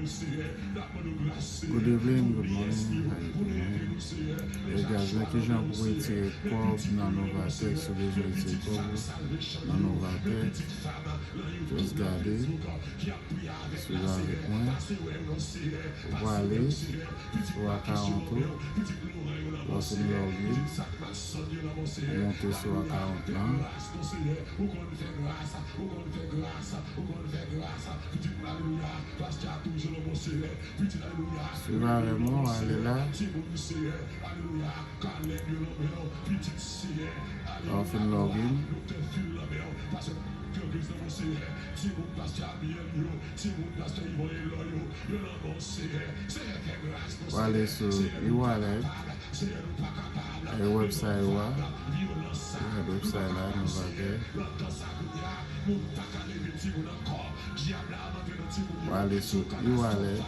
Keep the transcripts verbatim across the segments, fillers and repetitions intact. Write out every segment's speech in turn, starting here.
Good evening, good morning, how you doing? Hey guys, nan kijan pou retire kòb nan Novatech, si w bezwen retire kòb nan Novatech, just gade, swiv avèk mwen. Ou prale sou akawont ou, w ap fin login, ou monte sou akawont lan. Swiv avè m, w ale la. Lè w fin login, w ale sou e-wallet. E website ou a. Website la, Novatech. W ale sou e-wallet.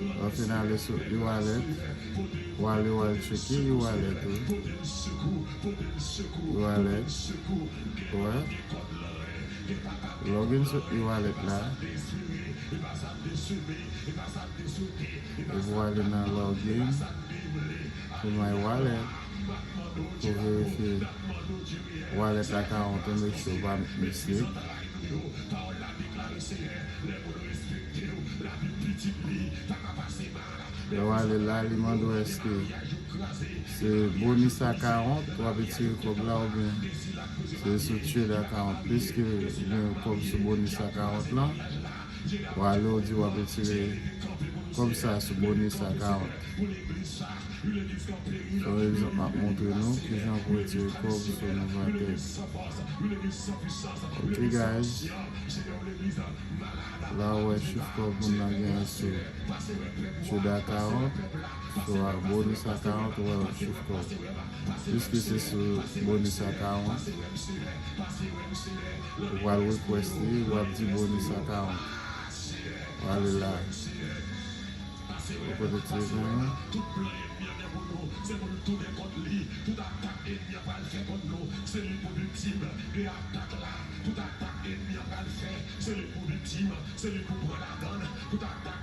Lè w fin ale sou e-wallet, w ale, w al tcheke e-wallet ou. E-wallet. Wè. Login sou e-wallet la. Epi w ale nan login sou My Wallet pou verifye wallet akawont ou, make sure w pa met mistake. Lè w ale la, li mande w èske se bonis akawont w ap retire kòb la oubyen se sou trade akawont. Piske gen kòb sou bonis akawont lan, w ale, w di w ap retire kòb sa sou bonis akawont. Yon egzanp m ap montre nou kijan pou retire kòb sou Novatech. Ok guys, la w wè chif kòb moun nan genyen sou trade akawont, sou bonis akawont, ou wè chif kòb. Piske se sou bonis akawont, ou pral request li, w ap di bonis akawont. W ale la. Ou kote ti ekran an?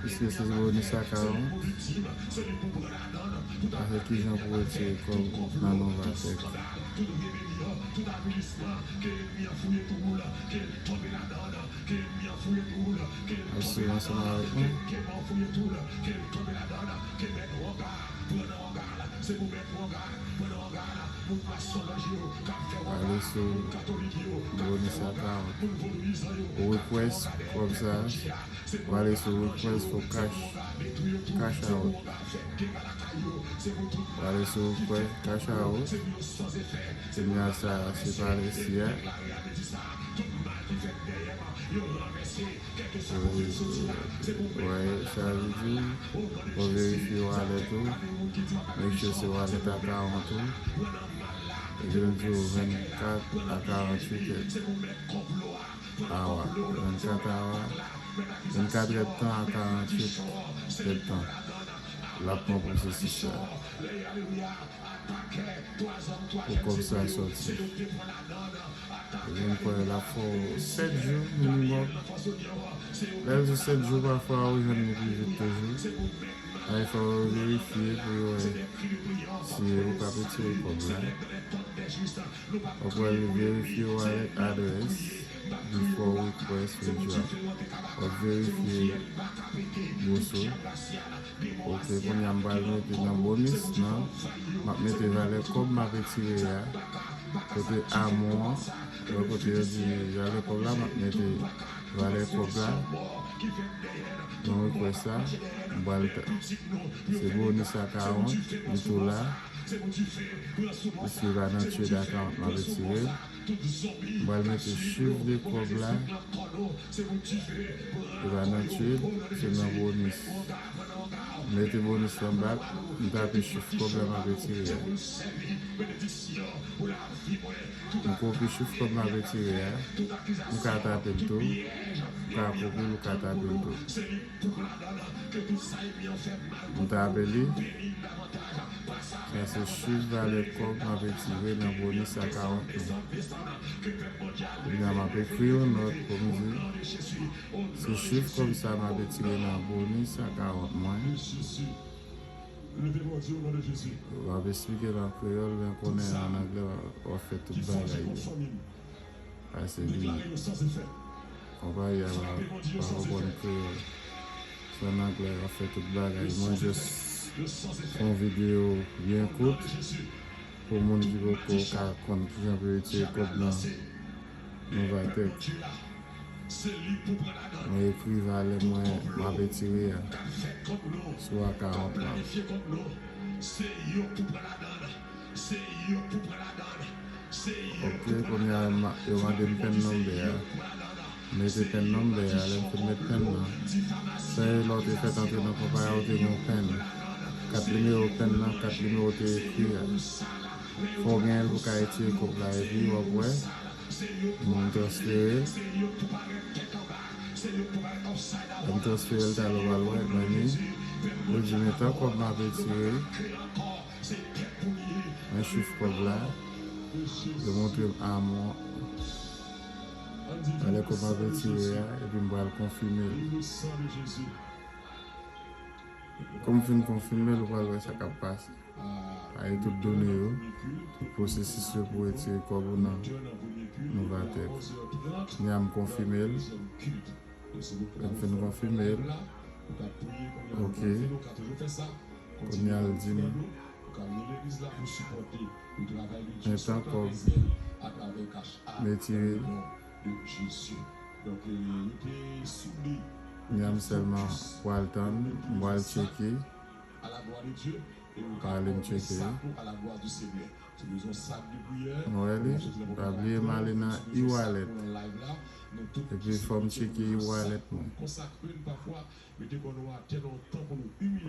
Piske se bonis akawont, pase kijan pou retire kòb nan Novatech. Asire ansanm avèk mwen. Ale sou bonis akawont. Request kòb sa. W ale sou request for cash, cash out. W ale sou request cash out. Kounye a sa se pale isi a. Wè, sa vle di w verifye wallet ou. Make sure se wallet akawont ou. Epi l di w vennkat a karanntuit awa. Vennkat awa. Vennkat èdtan a karanntuit èdtan. L ap pran pwosesis la. Pou kòb sa sòti. Ebyen, m kwè l ap fè w sèt jou minimòm. Lè l di sèt jou, pafwa ou jwenn li pi vit toujou. Ay fò yo verifye pou yo wè si ou ka retire kòb la. Ou pral verifye wallet address before request withdraw. Ou verifye bous ou. Ok, kounye a m pral mete nan bonis nan, m ap mete valè kòb m ap retire a. Kote amount an, lè kote yo di valè kòb la, m ap mete valè kòb la. Nan request la, m pral ta-, se bonis akawont, li tou la. Piske l pa nan trade akawont m ap retire l. M pral mete chif de kòb la. Li pa nan trade, se nan bonis. Mete bonis lan bak, m tape chif kòb la m ap retire a. M kopi chif kòb m ap retire a. M ka tape l tou. M ka kopi l, ou ka tape l tou. M tape li. Sa se chif valè kòb m ap retire nan bonis a kawòt mwen. Kounye a m ap ekri yon nòt pou m di, se chif kòb sa m ap retire nan bonis a kawòt mwen. W ap eksplike l an kreyòl, men konnen an anglè, w ap fè tout bagay yo. Pase li. Konpayi a pa, pa konprann kreyòl. Se an anglè, w ap fè tout bagay. Mwen jis fè yon videyo byen kout pou moun ki poko ka konn kijan pou yo retire kòb nan Novatèk. Mwen ekri valè mwen m ap retire a sou a kawòt la. Ok, kounye a, yo ma-, yo mande m pèn nonbè a. M mete pèn nonbè a, lè m fin met pèn nan. Sa e lè w te fèt antre nan konpayi a, ou te gen yon pèn. Kat nimewo pèn nan, kat nimewo te ekri a. Fò w genyen l pou w ka retire kòb la, epi w ap wè, m transfere l. M transfere l talè w al wè, men ni, yo di men tan kòb m ap retire, men chif kòb la, yo montre m amon. Talè kòb m ap retire a, epi m pral konfime l. Kòm m fin konfime l, ou pral wè sa k ap pase. Ay tout done yo, tout pwosesis yo pou retire kòb ou nan Novatèk. Kounye a m konfime l. Lè m fin konfime l, ok. Kounye a l di m, men tan kòb m retire l. Kounye a m sèlman pral tann, m pral tcheke. Ale m tcheke. Nou wè li? Pa bliye m ale nan e-wallet. Epi fò m tcheke e-wallet mwen.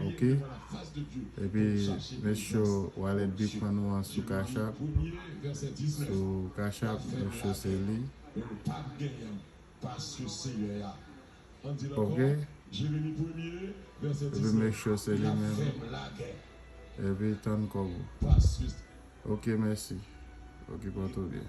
Ok. Epi make sure wallet Bitcoin ou an sou Cash App. Sou Cash App, make sure se li. Ok. Epi make sure se li menm. Epi tann kòb ou. Ok, mèsi. Okipe w tou byen.